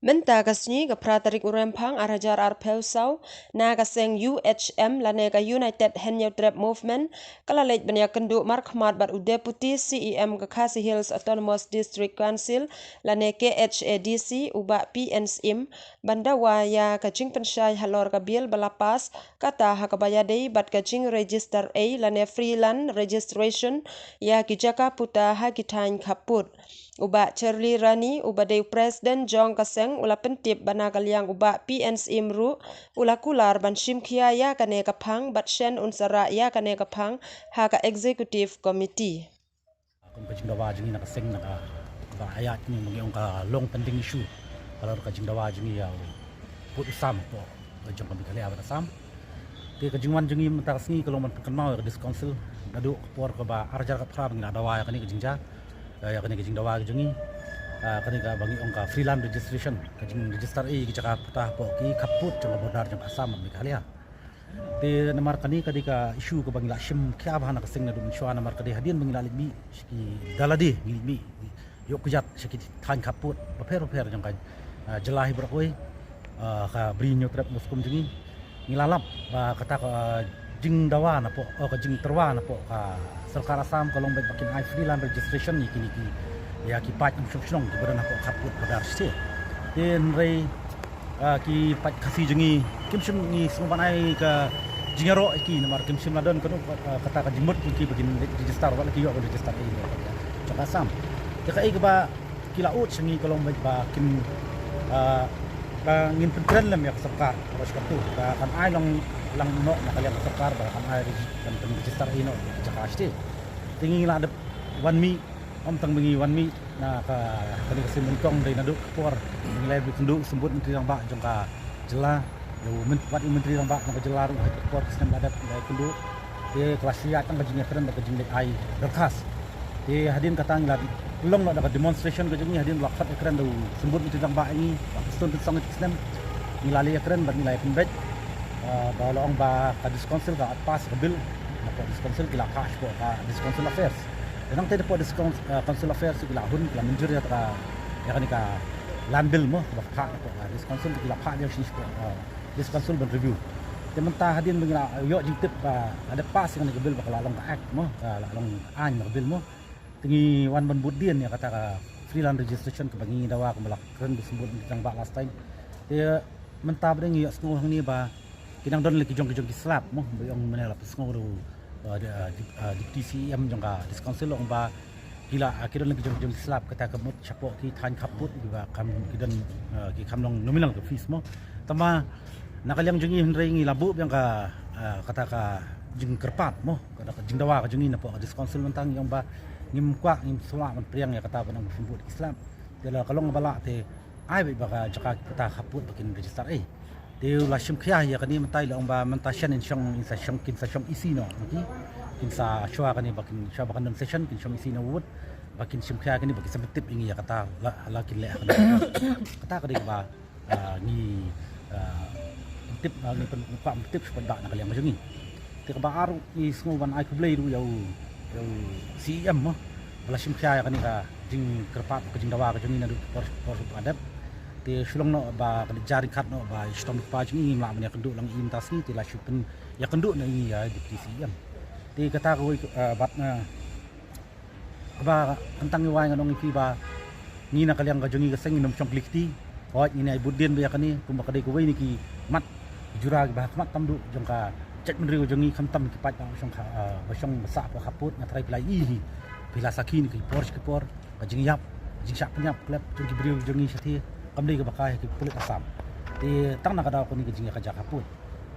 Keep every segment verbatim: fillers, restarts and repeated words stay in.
Mynta ka sngi ka phra tarik u Rymphang ar hajar arphew saw, na ka seng U H M lane ka United Hynñiewtrep Movement ka la leit ban ïakynduh markhmat bad u Deputy C E M ka Khasi Hills Autonomous District Council lane K H A D C, u Bah P N Syiem, ban dawa ïa ka jingpynshai halor ka bill ba la pass, kata ha kaba ïadei bad ka jingregister ei lane free land registration ïa ki jaka puta ha ki thaiñ khappud. U Bah Charlie Rani, uba dei u President jong ka seng, u la pyntip ba na ka liang u Bah P N Syiem ruh u la kular ban shim khia ïa kane ka phang bad shen un sa rah ïa kane ka phang ha ka Executive Committee. Kum ka jingdawa jong ngi na ka seng, na ka, kaba ïa ngi, ngi ong ka long pending issue halor ka jingdawa jong ngi ïa u pud u sam hapoh jong ka Meghalaya bad Assam. Te ka jingwan jong ngi mynta ka sngi ka long ban pynkynmaw ïa ka District Council naduh ka por kaba ar hajar khatphra ba ngi la dawa ïa kane ka jingjia, eh, ïa kane ka jingdawa ka jong ngi, eh, kane kaba ngi ong ka free land registration, ka jingregister ei ki jaka puta hapoh ki khappud jong ka border jong ka Assam bad Meghalaya. Te namar kane ka dei ka issue kaba ngi la shim khia bha na ka seng naduh mynshuwa, namar ka dei hadien ba ngi la leit mih sha ki dalade, ngi leit mih ïoh kjat sha ki thaiñ khappud bapher bapher jong ka, ah, jylla hi baroh kawei, ah, ka Bri Hynñiewtrep Mooskrum jong ngi. Ngi la lap ba kata ka jingdawa napoh, oh, ka jingtyrwa napoh ka sorkar Assam ka long beit ba kin ai free land registration ïa kine ki, ïa ki paid nongshong shnong kiba don hapoh khappud border state. Te hynrei, ah, ki paid Khasi jong ngi kim shym, ngi sngew ban ai ka jingïaroh ïa ki namar kim shym la don kano, ah, kata ka jingmut jong ki ba kin register, wat la ki ïoh ban register ei jong ka Assam. Te kaei kaba ki la ud sha ngi ka long beit ba kin, ah, ba ngin pynkren lem ïa ka sorkar baroh shi katta ba kan ai long lang noh na ka liang ka sorkar ba kan ai regi-, kan pynregister ei noh ïa ki jaka state. Te ngi la dep wan mih, ym tang ba ngi wan mih na ka, kane ka sien nyngkong, dei naduh ka por ba ngi la ïakynduh u Symbud Myntri Rangbah jong ka jylla, ïa u myn-, wat u Myntri Rangbah jong ka jylla ruh ha ka por ka snem ba la dep ngi la ïakynduh. Te ka la shu ïaid tang ka jingïakren bad ka jingleit ai dorkhas. Te hadien kata ngi la pynlong noh da ka demonstration ka jong ngi hadien ba la khot ïakren da u Symbud Myntri Rangbah ïa ngi, Bah Prestone Tynsong, ïa ka snem. Ngi la leit ïakren bad ngi la ïakynduh, ah, ba la ong ba ka District Council ka ot pass ka bill, napoh District Council ki la phah shapoh ka District Council Affairs. Te nangta napoh District Coun-, ah, Council Affairs ki la hun, ki la mynjur ïa ka, ïa kane ka land bill mo, kaba phah napoh ka District Council, ki la phah ïa shi shapoh, ah, District Council ban review. Te mynta hadien ba ngi la ïoh jingtip ba la dep pass ïa kane ka bill ba ka la long ka act mo, ka la long aiñ ka bill mo. Te ngi wan ban bud dien ïa kata ka free land registration kaba ngi dawa, kaba la kren da u Symbud Myntri Rangbah last time. Te mynta ba dang ïohsngew hangne ba ki dang don la ki jong ki jong ki slap mo, ba ong mynne la pynsngew ruh, uh, de-, uh, dep-, uh, Deputy C E M jong ka District Council ong ba ki la, uh, ki don la ki jong ki jong ki slap, kata ka mut shapoh ki thaiñ khappud kiba kam ki don, uh, ki kam long nominal ka fees mo. Tangba na ka liang jong ngi hynrei ngi la buh biang ka, uh, kata ka jingkyrpad mo, kata ka jingdawa ka jong ngi napoh ka District Council mynta, ngi ong ba ngim kwah, ngim sngewlah ban pdiang ïa kata ba nang ba shim buh ki slap. Te la ka long ba lah te ai beit ba ka jaka ki puta khappud ba kin register ei. Te u la shim khia ïa kane mynta, i la ong ba mynta shen in shong, in sa shong, kin sa shong E C noh, okay? Kin sa shuwa kane ba kin, shuwa ba kan don session, kin shong E C noh wut ba kin shim khia kane ba kin sa pyntip ïa ngi ïa kata la, la kin leh kane. Kata ka dei ba, ah, ngi, ah, pyntip, ah, ngi pyn-, kwah pyntip sha paidbah na ka liang ka jong ngi. Te kaba ar ruh ngi sngew ban ai khublei ruh ïa u, ïa u C E M mo, ba la shim khia ïa kane ka jingkyrpad, ka jingdawa ka jong ngi naduh por, por ba dep. Te shu long noh ba ka dei jingkyrpad noh ba i shitom i kpa jong ngi ngim lah ban ïakynduh lang i mynta sngi, te la shu pynïakynduh noh ïa ngi ïa i Deputy C E M. Te kata kawei, eh, bad, eh, kaba hangta ngi wai ngan ong ïa phi ba ngi na ka liang ka jong ngi ka seng ngin ym shong kli kti. Hooid, ngin ïai bud dien beit ïa kane, kumba ka dei kawei na ki mat ki jura kiba ha khmat tam duh jong ka jaitbynriew jong ngi, khamtam ki paid ba shong kha, ah, ba shong ba sah hapoh khappud. Nga tharai phi la ïohi hi, phi la sakhi na ki por sha ki por, ka jingïap, jingshah pynïap khlem jong ki briew jong ngi shathie kam dei kaba kai ha ki pulit Assam. Te tang na ka daw kane ka jingïakajia khappud.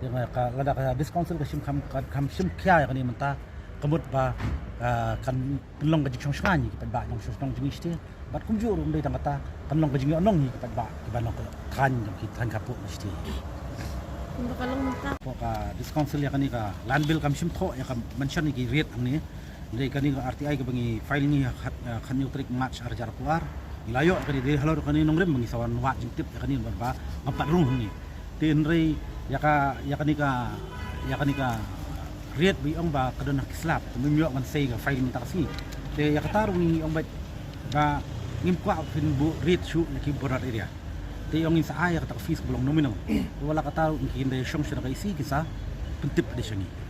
Te nga ka, lada ka District Council ka shim kham, ka, kham shim khia ïa kane mynta, ka mut ba, ah, kan pynlong ka jingshong shngaiñ ïa ki paidbah nongshong shnong jong ngi shathie. Bad kumjuh ruh ym dei tang kata, kan long ka jingïohnong ïa ki paidbah kiba long ka thaiñ, ki thaiñ khappud shathie. Kumba ka long mynta. Hapoh ka District Council ïa kane ka land bill kam shim thoh ïa ka mention ïa ki rate hangne. Hynrei kane ka R T I kaba ngi file ngi ha khat, eh, khathynñiew tarik March ar hajar arphew ar. Ngi la ïoh kane, dei halor kane nongrim ba ngi sa wan wad jingtip ïa kane namar ba ngam pat rung hangne. Te hynrei ïa ka, ïa kane ka, ïa kane ka rate ba i ong ba ka don ha ki slap, te ngim ïoh ngan sei ka file mynta ka sngi. Te ïa kata ruh ngi ong ba, ba ngim kwah phin buh rate shuh ïa ki border area. Te ong in sa ai ïa kata ka fees kaba long nominal. Wat la kata ruh kin da shong sha ka E C kin sa pyntip da sha ngi.